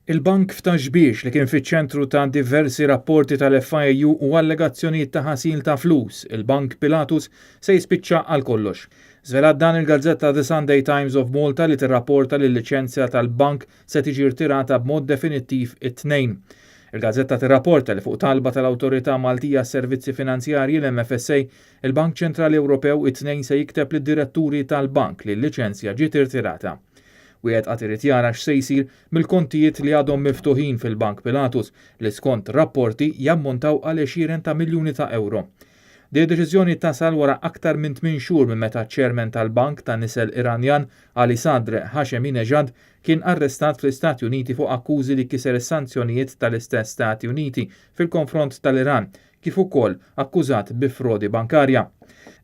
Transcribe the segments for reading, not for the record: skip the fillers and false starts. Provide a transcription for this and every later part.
Il-bank f'Ta' Xbiex li kien fiċ-ċentru ta' diversi rapporti tal-FIAU u allegazzjonijiet ta' ħasil ta' flus, il-Bank Pilatus, se jispiċċa għal kollox. Żvelat dan il-gazzetta The Sunday Times of Malta li tirrapporta li l-liċenzja tal-bank se tiġi rtirata b'mod definittiv it-Tnejn. Il-gazzetta tirrapporta li fuq talba tal-Awtorità Maltija għas-Servizzi Finanzjarji, l-MFSA, il-Bank Ċentrali Ewropew it-Tnejn se jikteb lid-diretturi tal-bank li l-liċenzja ġiet irtirata. Wieħed għad irid jara x'se jsir mill-kontijiet li għadhom miftuħin fil-Bank Pilatus li skont rapporti jammontaw għal għexieren ta' miljuni ta' ewro. Din id-deċiżjoni tasal wara aktar minn tminn xhur minn meta ċ-chairman tal-bank ta' nisel Iranjan Ali Sadr Hasheminejad kien arrestat fl-Istati Uniti fuq akkużi li kiser is-sanzjonijiet tal-istess Stati Uniti fil-konfront tal-Iran kif ukoll akkużat bi frodi bankarja.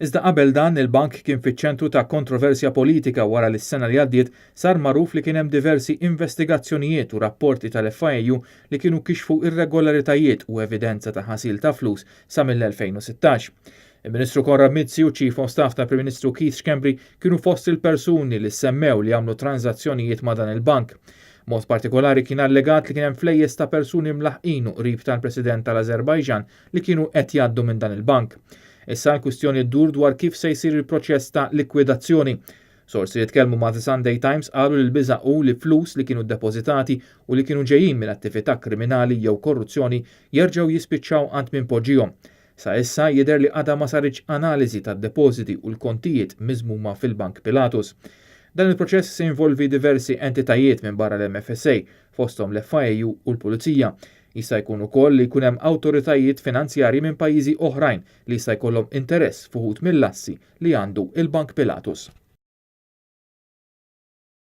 Iżda qabel dan, il-bank kien fiċ-ċentru ta' kontroversja politika wara li s-sena li għaddiet sar magħruf li kien hemm diversi investigazzjonijiet u rapporti tal-FIAU li kienu kixfu irregolaritajiet u evidenza ta' ħasil ta' flus sa mill-2016. Il-Ministru Konrad Mizzi u Chief of Staff tal-Prim Ministru Keith Schembri kienu fost il-persuni li semmew li għamlu transazzjonijiet ma' dan il-bank. Mod partikolari kien allegat li kien hemm flejjes ta' persuni mlaħqin u qrib tal-President tal-Azerbajġan li kienu qed jgħaddu minn dan il-bank. Issa l-kwistjoni ddur dwar kif se jsir il-proċess ta' likwidazzjoni. Sorsi li tkellmu ma' The Sunday Times qalu li l-biża' hu li flus li kienu ddepożitati u li kienu ġejjin minn attività kriminali jew korruzzjoni jerġgħu jispiċċaw għand min poġġihom. Sa issa jidher li għadha ma saritx analiżi tad-depożiti u l-kontijiet miżmuma fil-Bank Pilatus. Dan il-proċess se jinvolvi diversi entitajiet minbarra l-MFSA, fosthom l-FIAU u l-Pulizija. Jista' jkun ukoll li jkun hemm awtoritajiet finanzjarji minn pajjiżi oħrajn li jista' jkollhom interess f'uħud mill-assi li għandu il-Bank Pilatus.